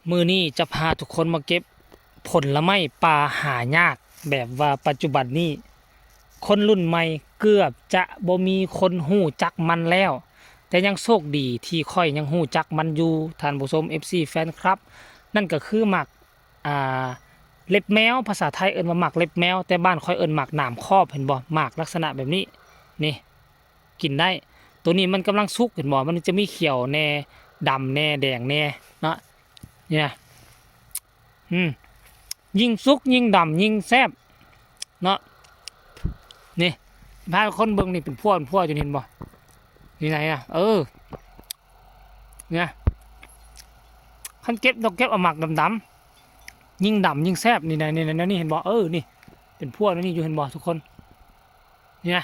ມື້ນີ້ຈະພາທຸກຄົນມາເກັບຜົນລະໄມ້ປ່າຫາຍາກ ແບບວ່າປັດຈຸບັນນີ້ຄົນລຸ້ນໃໝ່ເກືອບຈະບໍ່ມີຄົນຮູ້ຈັກມັນແລ້ວ, ແຕ່ຍັງໂຊກດີທີ່ຂ້ອຍຍັງຮູ້ຈັກມັນຢູ່ ທ່ານຜູ້ຊົມ ເອັຟຊີ ແຟນຄລັບ, ນັ້ນກໍຄືໝາກ ອ່າ ເລັບແມວ, ພາສາໄທເອີ້ນວ່າໝາກເລັບແມວ, ແຕ່ບ້ານຂ້ອຍເອີ້ນໝາກໜາມຄອບ, ເຫັນບໍ່? ໝາກລັກສະນະແບບນີ້ ນີ້ ກິນໄດ້. ໂຕນີ້ມັນກຳລັງສຸກ ເຫັນບໍ່? ມັນຈະມີຂຽວແດ່ ດຳແດ່ ແດງແດ່ເນາະ. ນີ້ນະ ອືມ ຍິ່ງສຸກຍິ່ງດຳຍິ່ງແຊບເນາະ. ນີ້ ພາຄົນເບິ່ງນີ້ ເປັນພວງເປັນພວງຢູ່ນີ້ ເຫັນບໍ່? ນີ້ນະ ເອີ ນີ້ນະ ຄັນເກັບ ຕ້ອງເກັບເອົາໝາກດຳໆ ຍິ່ງດຳຍິ່ງແຊບ. ນີ້ນະ ນີ້ນະ ແນວນີ້ ເຫັນບໍ່? ເອີ ນີ້ ເປັນພວງແນວນີ້ຢູ່ ເຫັນບໍ່ທຸກຄົນ? ນີ້ນະ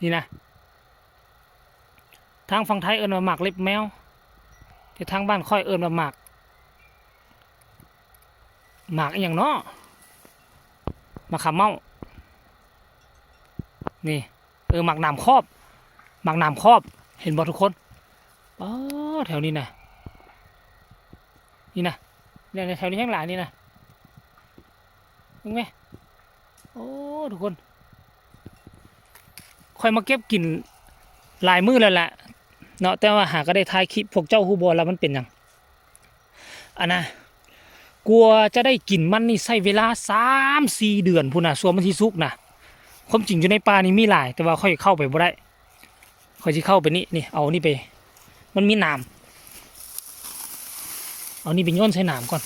ນີ້ນະ ທາງຝັ່ງໄທເອີ້ນວ່າໝາກເລັບແມວ, ແຕ່ທາງບ້ານຂ້ອຍເອີ້ນວ່າໝາກ ໝາກອີ່ຫຍັງເນາະ? ໝາກຂາເມົ້າ ນີ້ ເອີ ໝາກໜາມຄອບ ໝາກໜາມຄອບ ເຫັນບໍ່ທຸກຄົນ? ປາດ ແຖວນີ້ນະ ນີ້ນະ ແຖວນີ້ແຮງຫຼາຍນີ້ນະ. ເບິ່ງແມ ໂອ້ ທຸກຄົນ ຂ້ອຍມາເກັບກິນຫຼາຍມື້ແລ້ວແຫຼະເນາະ, ແຕ່ວ່າຫາກໍໄດ້ຖ່າຍຄລິບ. ພວກເຈົ້າຮູ້ບໍ່ວ່າມັນເປັນຫຍັງ? ອັນນະ ກວ່າຈະໄດ້ກິນມັນນີ້ໃຊ້ເວລາສາມສີ່ເດືອນພຸ້ນນະ ສ່ວນມັນຊິສຸກນະ. ຄວາມຈິງຢູ່ໃນປ່ານີ້ມີຫຼາຍ ແຕ່ວ່າຂ້ອຍເຂົ້າໄປບໍ່ໄດ້. ຂ້ອຍຊິເຂົ້າໄປນີ້ ນີ້ ເອົານີ້ໄປ ມັນມີໜາມ ເອົານີ້ໄປໂຍນໃສ່ໜາມກ່ອນ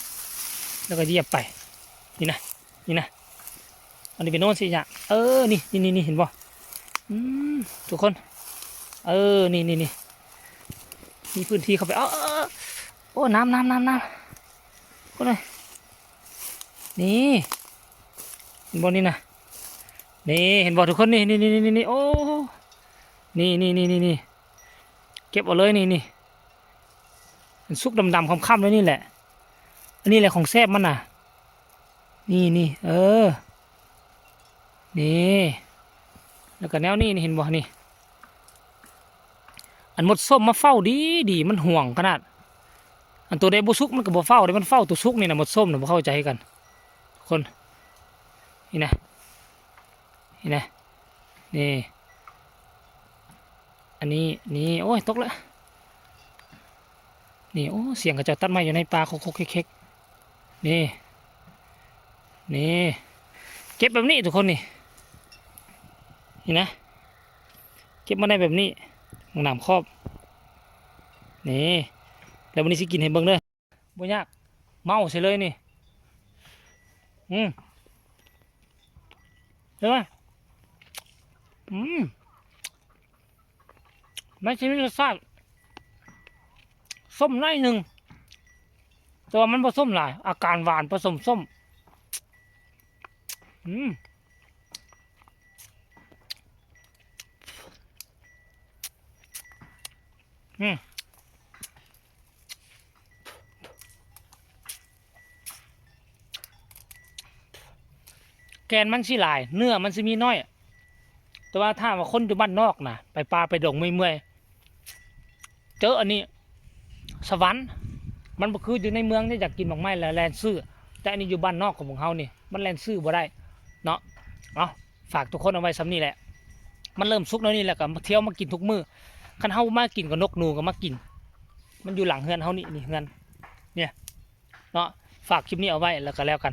ແລ້ວກໍຢຽບໄປ ນີ້ນະ ນີ້ນະ ເອົານີ້ໄປໂຍນໃສ່ຫຍ້າ. ເອີ ນີ້ ນີ້ ນີ້ ເຫັນບໍ່? ອືມ ທຸກຄົນ ເອີ ນີ້ ນີ້ ນີ້ ມີພື້ນທີ່ເຂົ້າໄປ. ເອີ ເອີ ເອີ ໂອ້ ນ້ຳ ນ້ຳ ນ້ຳ ນ້ຳ ຄົນເອີຍ ນີ້ ເຫັນບໍ່? ນີ້ນະ ນີ້ ເຫັນບໍ່ທຸກຄົນ? ນີ້ ນີ້ ນີ້ ນີ້ ໂອ້ ນີ້ ນີ້ ນີ້ ນີ້ ເກັບເອົາເລີຍ ນີ້ ນີ້ ມັນສຸກດຳໆ ຄ້ຳໆ ແນວນີ້ແຫຼະ. ອັນນີ້ແຫຼະຂອງແຊບມັນນະ ນີ້ ນີ້ ເອີ ນີ້ ແລ້ວກໍແນວນີ້ ນີ້ ເຫັນບໍ່? ນີ້ ອັນມົດສົ້ມມາເຝົ້າດີໆ ມັນຫວງຂະໜາດ. ອັນໂຕໃດບໍ່ສຸກມັນກໍບໍ່ເຝົ້າເດ້ ມັນເຝົ້າໂຕສຸກນີ້ນະ. ມົດສົ້ມນະ ບໍ່ເຂົ້າໃຈຄືກັນ ຄົນ ນີ້ນະ ນີ້ນະ ນີ້ ອັນນີ້ ນີ້ ໂອ້ຍ ຕົກແລ້ວ ນີ້. ໂອ້ ສຽງເຂົາເຈົ້າຕັດໄມ້ຢູ່ໃນປ່າ ຄົກໆ ເຄັກໆ ນີ້ ນີ້ ເກັບແບບນີ້ທຸກຄົນ ນີ້ ນີ້ນະ ເກັບມາໄດ້ແບບນີ້ ໝາກໜາມຄອບ ນີ້. ແລ້ວບັດນີ້ຊິກິນໃຫ້ເບິ່ງເດີ ບໍ່ຍາກ ເມົາໃສ່ເລີຍນີ້ ອືມ ເຫັນບໍ່? ອືມ ມັນຊິມີລົດຊາດສົ້ມໜ້ອຍໜຶ່ງ ແຕ່ວ່າມັນບໍ່ສົ້ມຫຼາຍ ອາການຫວານປະສົມສົ້ມ ອືມ ອືມ ແກ່ນມັນຊິຫຼາຍ ເນື້ອມັນຊິມີໜ້ອຍ ແຕ່ວ່າຖ້າວ່າຄົນຢູ່ບ້ານນອກນະ ໄປປ່າໄປດົງເມື່ອຍໆ ເຈີອັນນີ້ສະຫວັນ. ມັນບໍ່ຄືຢູ່ໃນເມືອງນີ້ ຢາກກິນໝາກໄມ້ແລ້ວແລ່ນຊື້, ແຕ່ອັນນີ້ຢູ່ບ້ານນອກຂອງພວກເຮົານີ້ ມັນແລ່ນຊື້ບໍ່ໄດ້ເນາະ. ເອົາ ຝາກທຸກຄົນເອົາໄວ້ສ່ຳນີ້ແຫຼະ. ມັນເລີ່ມສຸກແນວນີ້ແລ້ວກໍທ່ຽວມາກິນທຸກມື້. ຄັນເຮົາມາກິນກໍນົກໜູກໍມາກິນ. ມັນຢູ່ຫຼັງເຮືອນເຮົານີ້ ນີ້ເຮືອນ ນີ້ເນາະ. ຝາກຄລິບນີ້ເອົາໄວ້ແລ້ວກໍແລ້ວກັນ.